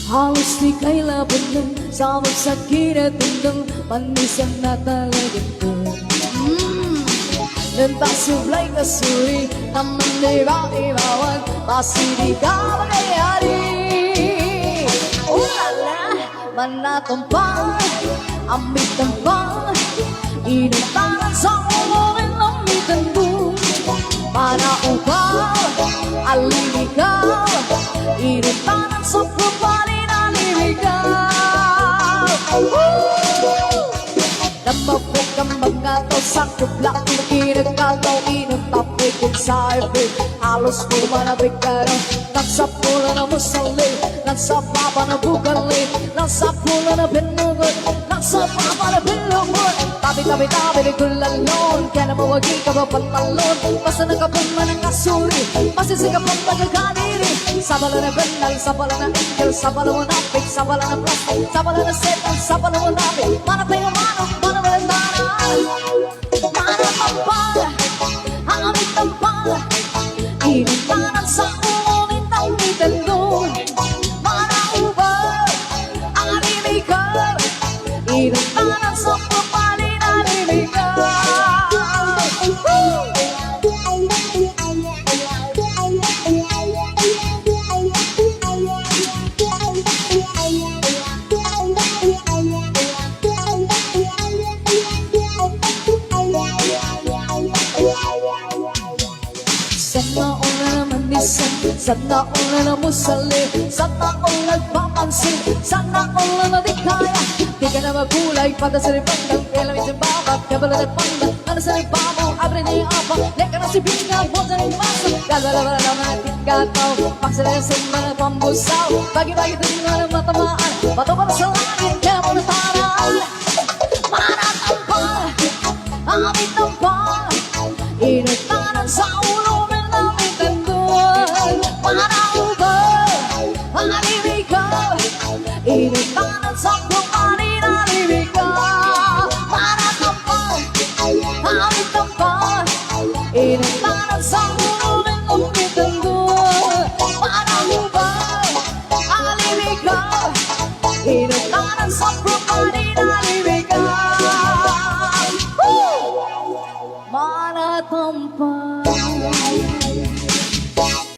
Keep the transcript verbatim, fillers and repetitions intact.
Halos di kay labonneng, sabab sa kinatendeng, panisan na talaga to. Mm. Nenta sublay kasuri, naman di ba ibawan, basi di ka magayari. Ulala, manatang pa, amitang pa, inuntanan sa ulongin ng mitandun. Para upaw, alimigaw, inuntanan sa pagpalin alimigaw. Woo! Namapit ang mga tao sa kublak, kinagkataw, inuntapi kung sa ibig. Halos pumanabik ka na, nagsapula na musali, nagsapapa na bugali, nagsapula na binugot, nagsapapa na binugot. Tabi, tabi, tabi, di kulalon, kaya na mawagi ka ba pantalon? Basta nagkapon man ang kasuri, masisig ka pang magagani. Sabala na bennal, sabala na angel, sabala na napik, sabala na plastic, sabala na setan, sabala na napik. Mana tayo manok, mana tayo tanang. Mana pampal, ang aming tampal. Inuntanan sa ulo ni Tawid Tandon. Mana ubal, ang aming ikal. Inuntanan sa pagpalin alimigaw. Sana all na naman ni San, sana all na namusali, sana all nagpapansin, sana all na di kaya. Di ka na magulay, pada sa ribandang, kaya lang yung babat, kabala na panda, ano sa ribabo, abre na yung apa, leka na si Binga, mo na yung maso, gagala-gala naman at tingkataw, pagsalayasin na ng pambusaw, bagi-bagi din nga ng matamaan, bato para sa langit, kaya mo na tayo.